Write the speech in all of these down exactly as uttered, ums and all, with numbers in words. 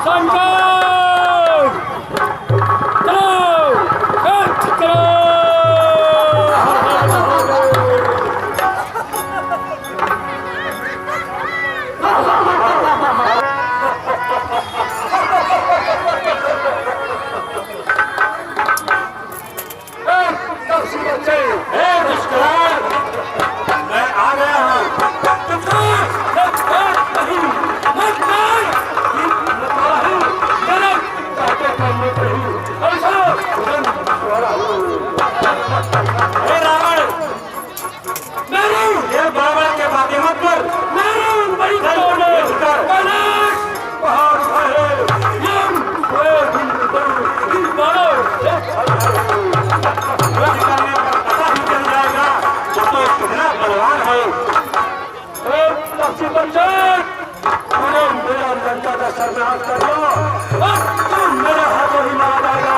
शंकर! चलो! कट करो! ए, नक्सली बच्चे, ए, दुष्कर्म, मैं आ गया हूँ। तुमको एक बात नहीं, मैं नहीं, ये नहीं, मेरे कांटे पर मत रही। ऐसा, ए, रावण, मेरी ये बराबर के बातें मत कर। मेरी बड़ी चल, तोड़े। उतर। कैलाश पहाड़ उठाए। ये उठाए, ये बड़े। ये निकलने पर पता ही चल जाएगा कि तू कितना बलवान है। ए, पक्षी बच्चे, तूने मेरा लंका का सर्वनाश कर दिया। अब तू मेरे हाथों ही मारा जाएगा।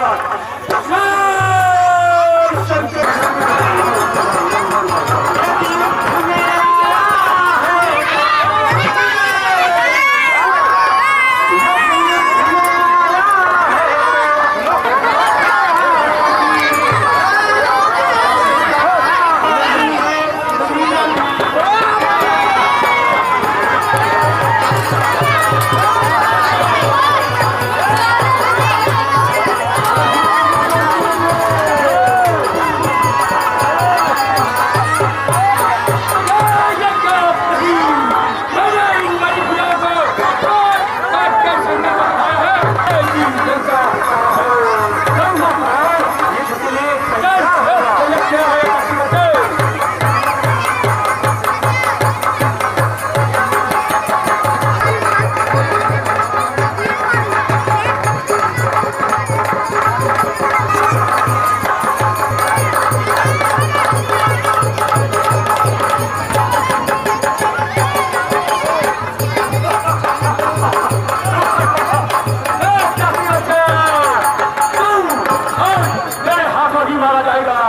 मेरे हाथों ही मारा जाएगा।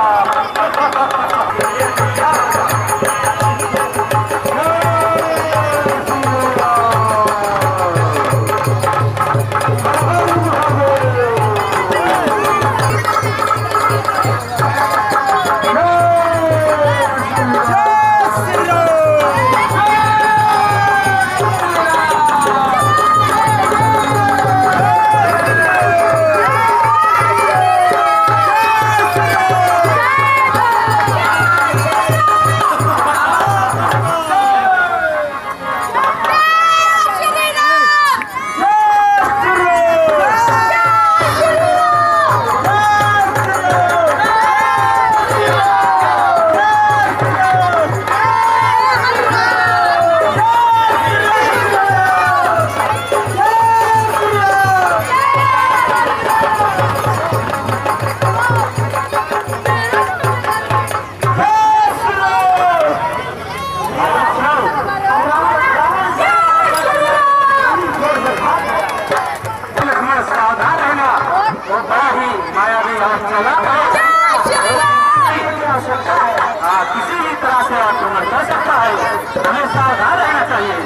सावधान रहना, वो बड़ा ही मायावी और चालाक है। हाँ, किसी भी तरह से आक्रमण कर सकता है, हमें सावधान रहना चाहिए।